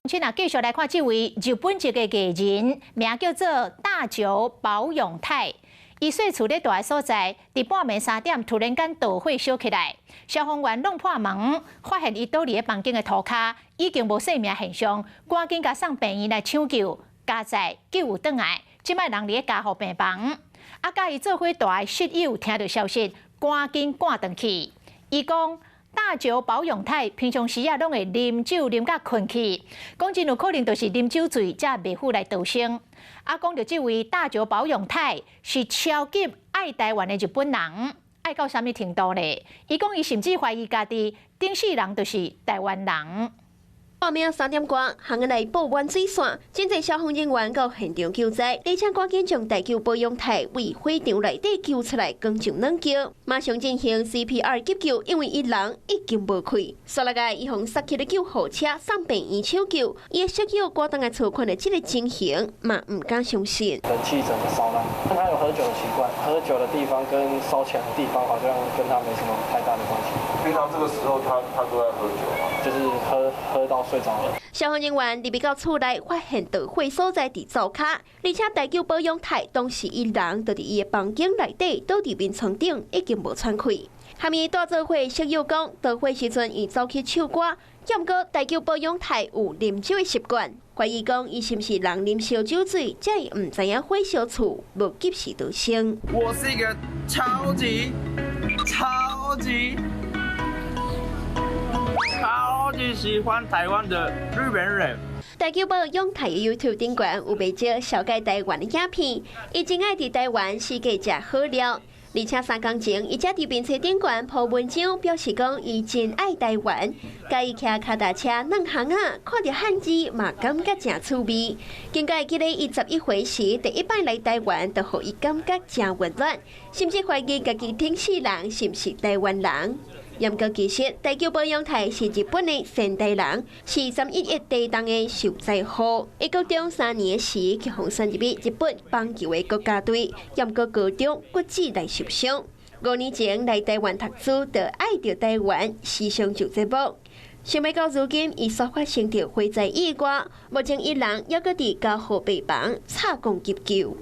先啊，繼續來看這位日本籍的藝人，名叫做大久保永太。伊細厝咧蹛的所在，佇半暝3點突然間著火燒起來，消防員挵破門，發現伊倒佇咧房間的塗跤已經無生命現象，趕緊共送病院來搶救，佳哉救有轉來，這擺人佇咧加護病房。啊，佮伊做伙蹛的室友聽著消息，趕緊趕轉去。伊講，大久保永太平常時啊，攏會啉酒啉甲睏去，講真有可能就是啉酒醉，才袂赴來逃生。啊，講著這位大久保永太是超級愛台灣的日本人，愛到啥物程度咧？伊講伊甚至懷疑家己頂世人就是台灣人。半暝3點外，巷仔內布滿水線，真濟消防人員到現場救災，而且趕緊將大久保永太為火場內底救出來，扛上軟轎，馬上進行 CPR 急救，因為伊人已經無氣。煞落來，伊予塞去的救護車送病院搶救，伊的室友趕轉來厝看著這个情形，嘛毋敢相信。冷氣整個燒爛，他有喝酒的習慣，喝酒的地方跟燒起來的地方好像跟他沒什麼太大的關係。平常這個時候他都在喝酒嗎？就是喝到睡著了。消防人員入去到厝內，發現著火所在佇灶跤，而且大久保永太當時伊人就佇伊的房間內底，倒佇眠床頂，已經無喘氣。佮伊蹛做伙室友講，著火時陣伊走去唱歌，毋過大久保永太有啉酒的習慣，懷疑講伊是毋是人啉燒酒醉，才會毋知影火燒厝，無及時逃生。我是一個超級超級超級喜歡台灣的日本人。大久保永太的 YouTube 頂懸有袂少紹介台灣的影片，伊真愛佇台灣四界食好料，而且3工前，伊才佇面冊頂懸 po 文章，表示講伊真愛台灣。共伊騎跤踏車攆巷仔，看著漢字嘛感覺誠趣味。更閣會記得伊11歲時第一擺來台灣，就予伊感覺誠溫暖，甚至懷疑家己頂世人是毋是台灣人。毋過其實，大久保永太是日本的仙台人，是3.11地動的受災戶。伊高中3年時，去予選入去日本棒球的國家隊，毋過高中骨折來受傷。5年前來台灣讀書，就愛著台灣，時常上節目。想欲到如今，伊煞發生著火災意外，目前伊人猶閣佇加護病房插管急救。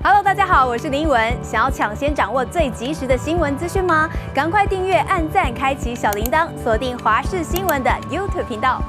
Hello，大家好，我是林依文。想要搶先掌握最及時的新聞資訊嗎？趕快訂閱、按讚、開啟小鈴鐺，鎖定華視新聞的 YouTube 頻道。